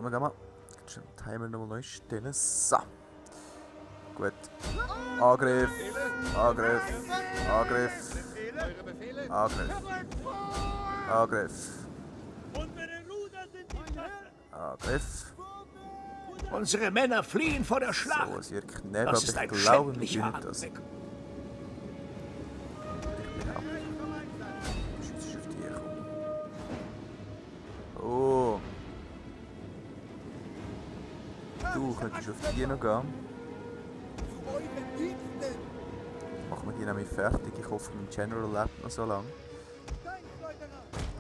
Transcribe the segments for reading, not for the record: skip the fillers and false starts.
wir mal. Den Timer nochmal neu stellen. So. Gut. Angriff. Angriff. Angriff. Angriff. Angriff. Angriff. Unsere Männer fliehen vor der Schlacht. So, es wirkt neben, Das ist aber ein ich glaube, wir schändlicher gewinnen das. Anblick. Oh. Du könntest auf die noch gehen. Machen wir die nämlich fertig. Ich hoffe, mein General lebt noch so lange.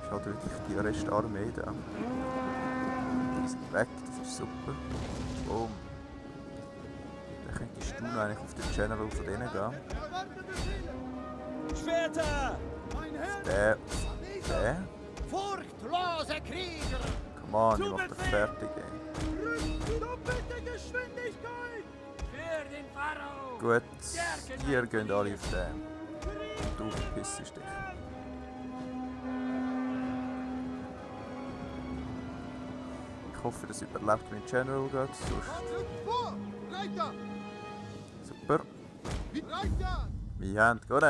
Ist halt wirklich die Restarmee da. Die sind weg, das ist super. Boom. Dann könntest du noch eigentlich auf den General von denen gehen. Schwerter! Der. Furchtlose Krieger! Come on, ich mach dich fertig, ey. Doppelte Geschwindigkeit! Für den Pharao! Gut, ihr gehen alle auf den. Du verpissst dich. Ich hoffe, das überlebt mein General gerade, sonst... Super. Wir haben gut.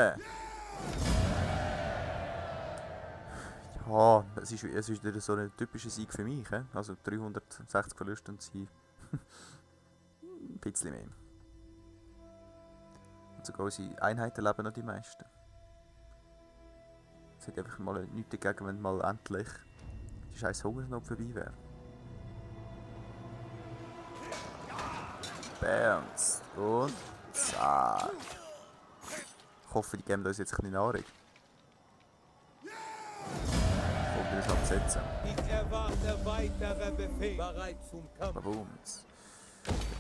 Ja, es ist wieder so ein typischer Sieg für mich. He? Also 360 Verluste und sie ein bisschen mehr. Und sogar unsere Einheiten leben noch die meisten. Es hat einfach mal nichts dagegen, wenn mal endlich die scheiß Hungersnot vorbei wäre. Bams. Und zack. Ich hoffe, die geben uns jetzt ein bisschen Nahrung. Ich das absetzen. Ich erwarte weitere Befehle. Bereit zum Kampf. Babooms.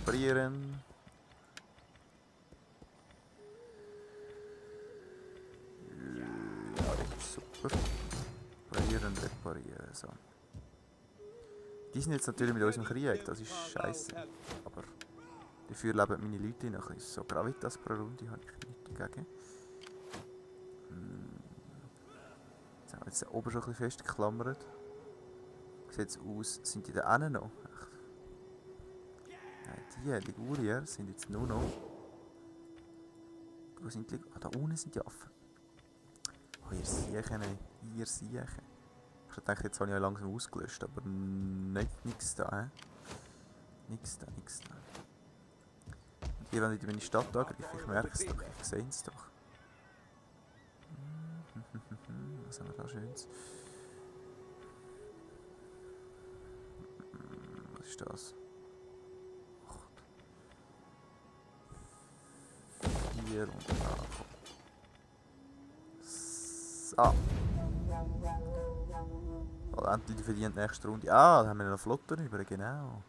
Reparieren. Ja, das ist super. Reparieren. So. Die sind jetzt natürlich mit uns im Krieg, das ist scheiße. Aber dafür leben meine Leute noch ein bisschen. So Gravitas pro Runde habe ich nichts dagegen. Jetzt haben wir jetzt oben schon ein bisschen festgeklammert. Sieht es aus, sind die da hinten noch? Nein, die Ligurier sind jetzt nur noch... Wo sind die? Ah, da unten sind die Affen. Oh, ihr Siechen, ihr Siechen. Ich dachte, jetzt habe ich ja langsam ausgelöscht, aber nichts da, hä? Nichts da. Und die wollen wieder meine Stadt angreifen, ich merke es doch, ich sehe es doch. Was haben wir da Schönes? Was ist das? 8. 4 und da. So. Oh, endlich verdient nächste Runde. Ah, da haben wir noch Flotten über, genau.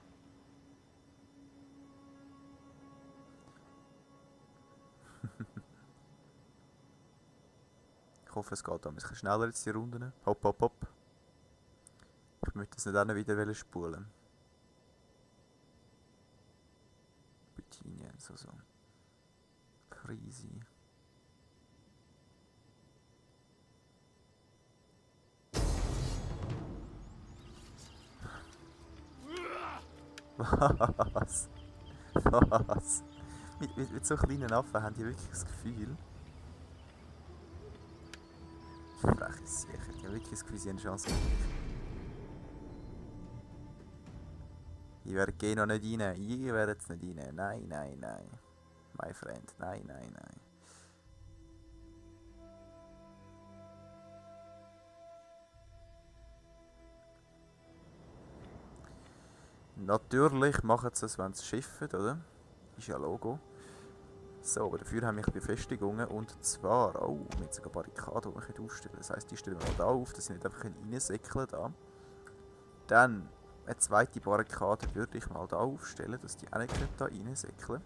Ich hoffe, es geht ein bisschen schneller jetzt die Runden. Hopp, hopp, hopp. Ich möchte es nicht auch noch wieder spulen. Britannien, so. Crazy. Was? Was? Mit so kleinen Affen haben die wirklich das Gefühl... Freche Sicher, die haben wirklich das Gefühl, sie haben eine Chance. Ich werde noch nicht rein. Ich werde jetzt nicht rein. Nein. My friend, nein. Natürlich machen sie es, wenn sie schiffen, oder? Ist ja Logo. So, aber dafür haben wir Befestigungen und zwar, oh, mit sogar Barrikaden, die wir aufstellen können. Das heisst, die stellen wir mal da auf, dass sie nicht einfach reinsäckeln da. Dann, eine zweite Barrikade würde ich mal da aufstellen, dass die auch nicht da reinsäckeln.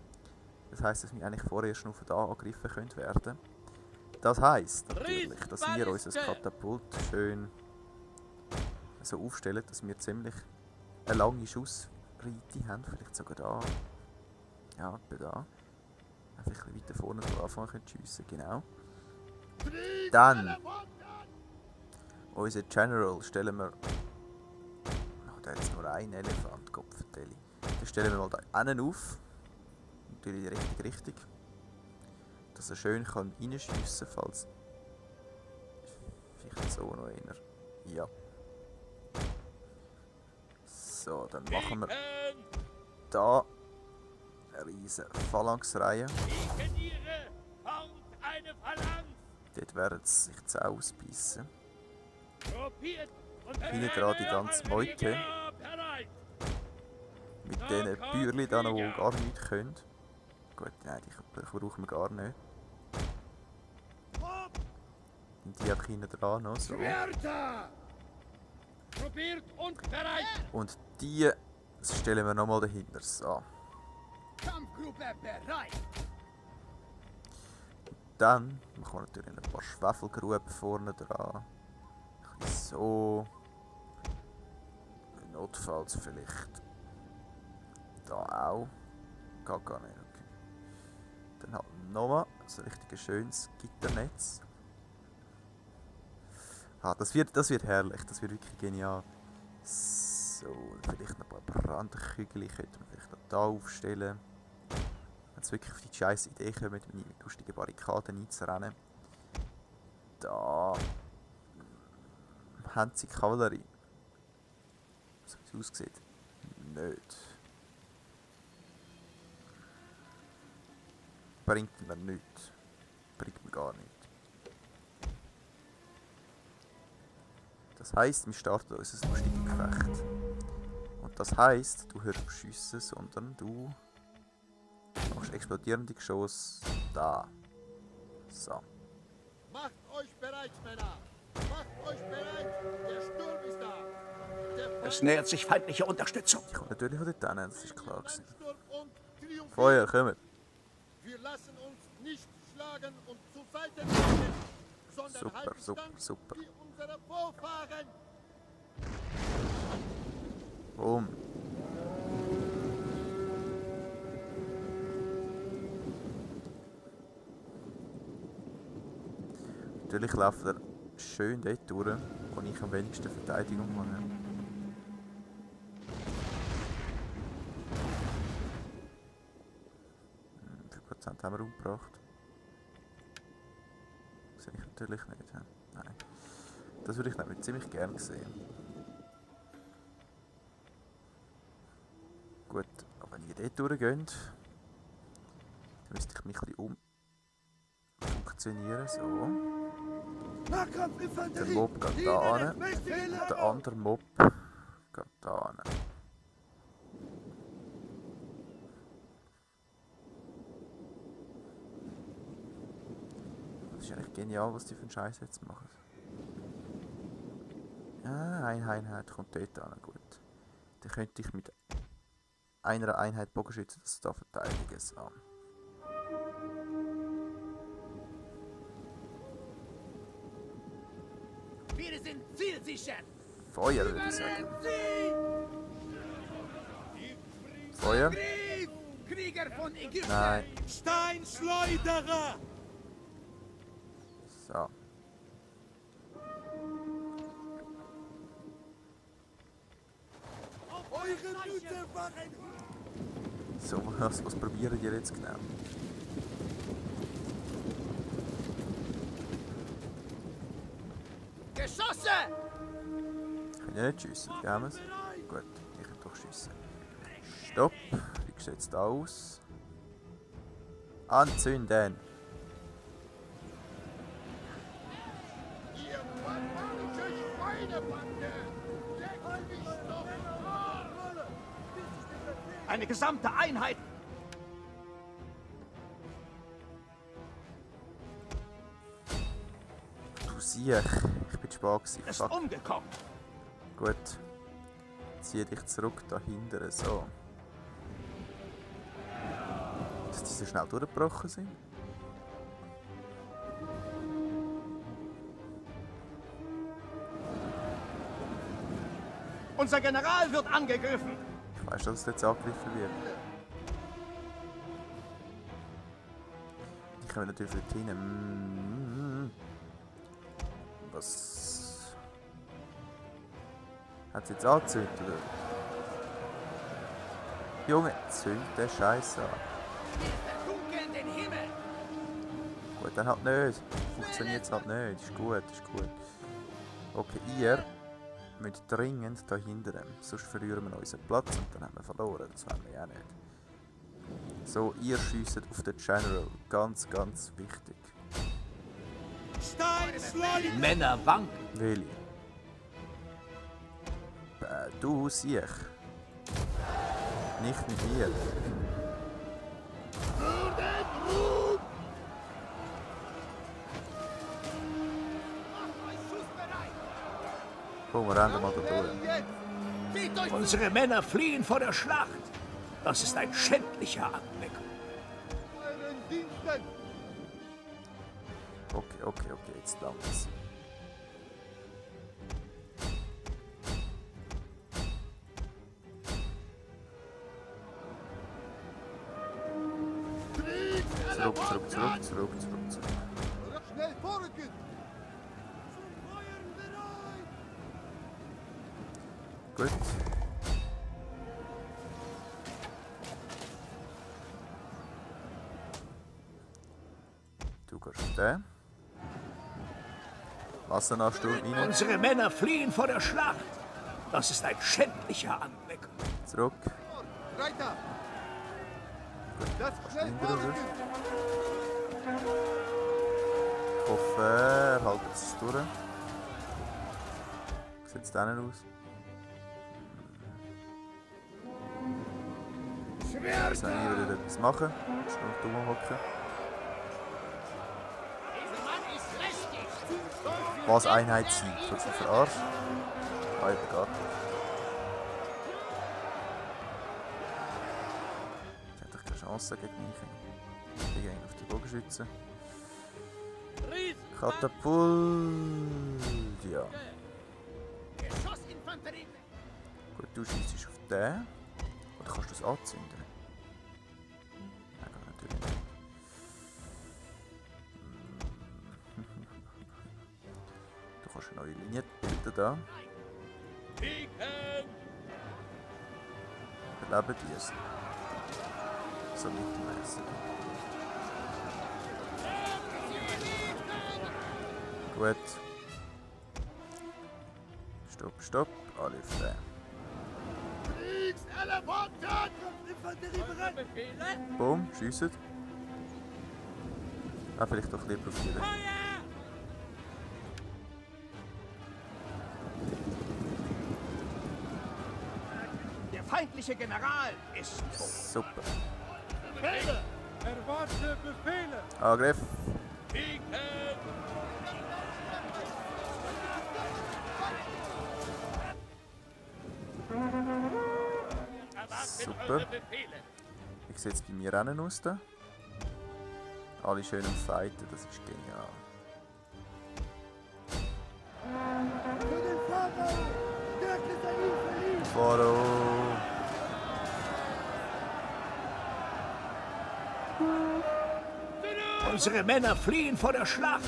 Das heisst, dass wir eigentlich vorerst nur von da angegriffen können werden. Das heisst natürlich, dass wir unser Katapult schön so aufstellen, dass wir ziemlich eine lange Schussreite haben, vielleicht sogar da. Ja, etwa da. Einfach ein bisschen weiter vorne so anfangen zu schiessen, genau. Dann unser General stellen wir der hat jetzt nur einen Elefant, Kopfvertelli. Dann stellen wir mal da einen auf. Natürlich in die richtige Richtung. Dass er schön reinschiessen kann, falls... Vielleicht so noch einer. Ja. So, dann machen wir da eine riesen Phalanxreihe. Dort werden sie sich die Zähne ausbeissen. Hinten dran die ganze Meute. Mit diesen Bäuerchen da noch, die gar nichts können. Gut, nein, die brauchen wir gar nicht. Und die einfach hinten dran noch so. Und die stellen wir nochmal dahinter. So. Dann machen wir natürlich ein paar Schwefelgruben vorne dran. Ein bisschen so. Notfalls vielleicht. Da auch. Geht gar nicht. Okay. Dann halt nochmal so ein richtig schönes Gitternetz. Ah, das wird herrlich, das wird wirklich genial. So, vielleicht noch ein paar Brandkügel könnte man vielleicht da aufstellen. Wenn es wirklich auf die scheisse Idee kommt, mit lustigen Barrikaden einzurennen. Da haben sie Kavallerie. So wie es aussieht. Nicht. Bringt mir nichts. Bringt mir gar nichts. Das heisst, wir starten unser lustiges Gefecht. Und das heisst, du hörst auf Schiessen, sondern du machst explodierende Geschosse da. So. Macht euch bereit, Männer! Macht euch bereit! Der Sturm ist da! Es nähert sich feindliche Unterstützung. Ich komme natürlich auch dort hin, das ist klar gewesen. Ansturm und triumphieren. Feuer, kommt! Wir lassen uns nicht schlagen und zur Seite drängen, sondern Super, halten super, stand super. wie unsere Vorfahren. Boom. Natürlich läuft er schön dort durch, wo ich am wenigsten Verteidigung mache. 5% haben wir umgebracht. Das sehe ich natürlich nicht. Nein. Das würde ich nämlich ziemlich gerne sehen. Gut, aber wenn ihr dort durchgeht, dann müsste ich mich ein bisschen umfunktionieren. So. Der Mob geht da hin und der andere Mob geht da hin. Das ist eigentlich genial, was die für einen Scheiß jetzt machen. Ja, eine Einheit kommt dort an, gut. Dann könnte ich mit einer Einheit Bogenschützen das da verteidigen. So. Wir sind zielsicher. Feuer, würde ich sagen. Feuer? Krieger von Ägypten. Nein. Steinschleuderer! So. So, was probieren die jetzt genau? Geschosse! Ich kann ja nicht schiessen, wie haben wir es? Gut, ich kann doch schiessen. Stopp! Wie sieht es da aus? Anzünden! Ihr barbarische Schweinebande! Leckt mich doch! Eine gesamte Einheit. Du siehst, ich bin spät gewesen. Ist Fuck. umgekommen. Gut. Zieh dich zurück dahinter, so. Dass die so schnell durchgebrochen sind. Unser General wird angegriffen. Ich weiß, dass es jetzt angegriffen wird. Die kommen natürlich dort hin. Was? Hat sie jetzt angezündet, oder? Junge, zünd den Scheiß an. Verdunkeln den Himmel. Gut, dann halt nicht. Funktioniert es halt nicht. Ist gut, ist gut. Okay, ihr müsst dringend da hinten. Sonst verlieren wir unseren Platz und dann haben wir verloren. Das wollen wir ja nicht. So, ihr schiesst auf den General. Ganz, ganz wichtig. Männer wanken. Willi. Du siech. Nicht mit mir. Komm, wir rennen mal da durch. Unsere Männer fliehen vor der Schlacht. Das ist ein schändlicher Anblick. Euren Diensten! Okay, jetzt langt's. Zurück. Schnell vorrücken! Gut. Du gehst auf den. Wassernachsturm rein. Unsere Männer fliehen vor der Schlacht. Das ist ein schändlicher Anblick. Zurück. Reiter! Das schnell hinter vorrücken! Ich hoffe, er hält es durch. Wie sieht es denen aus? Ich soll nie wieder etwas machen. Ich will noch dumm hocken. Was Einheit sein? So zu verarschen? Ah, eben gar nicht. Ich hätte doch keine Chance gegen mich. Ich gehe auf die Bogenschützen. Katapult! Ja. Gut, du schießt auf den. Oder kannst du es anzünden? Nein, geht natürlich nicht. Du kannst eine neue Linie bilden da. Beleben die es. So mittelmäßig. Gut. Stopp. Alle auf den. Kriegselefanten! Boom, schiessen. Ah, vielleicht doch lieber auf die. Der feindliche General ist tot. Super. Erwarte Befehle! Angriff. Super. Ich sehe jetzt bei mir Rennen aus da. Alle schön am Fighten, das ist genial. Für den Vater! Stärke sei ihm verliehen! Faro. Unsere Männer fliehen vor der Schlacht.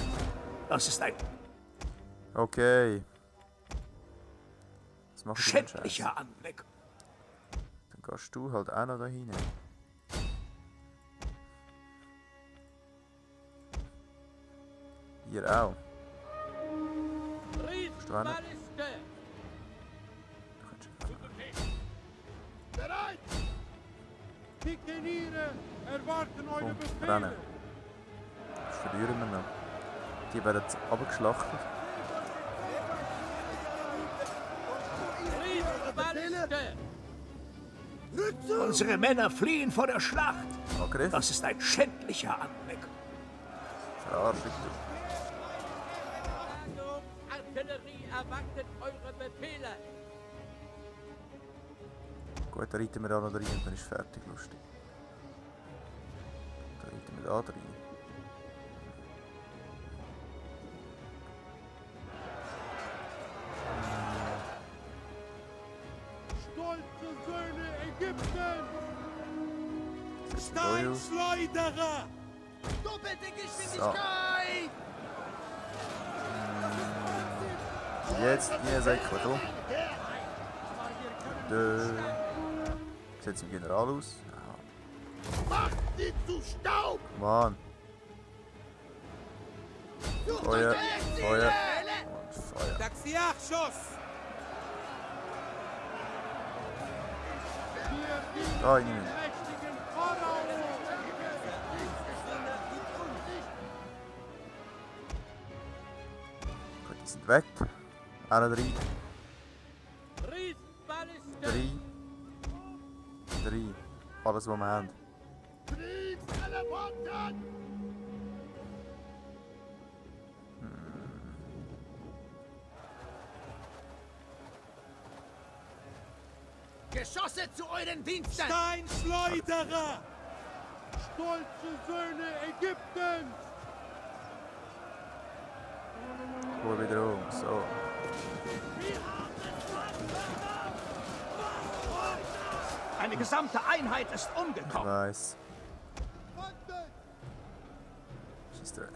Das ist ein Okay. Was machst du denn Scheiß? schändlicher Anblick. Dann gehst du halt auch noch da hinein. Ihr auch. Kannst du auch noch? Du kannst auch noch. Bereit! Pikeniere! Erwarten eure Komm, Befehle! rennen. Das verlieren wir noch. Die werden jetzt abgeschlachtet. Unsere Männer fliehen vor der Schlacht. Angriff. Das ist ein schändlicher Anblick. Verarschung. Artillerie erwartet eure Befehle! Gut, dann reiten wir auch noch rein und dann ist fertig, lustig. Dann reiten wir da rein. Stolze Söhne Ägypten! Sieht neu aus. Steinschleuderer! Doppelte Geschwindigkeit! Jetzt, ihr Säckchen, komm. Wie sieht es im General aus? Macht sie zu Staub! Mann. Sucht Feuer, euch die Feuer Exile! und Feuer. Taxiarchos! Da rein. Mächtigen Pharao! Gut, die sind weg. Alle drei. Rief Ballisten! Drei. Alles, was wir haben. Kriegsteleporten! Geschosse zu euren Diensten! Steinschleuderer! Stolze Söhne Ägyptens! Ruhe wieder um. So. Eine gesamte Einheit ist Ich umgekommen. weiss. Scheissdreck.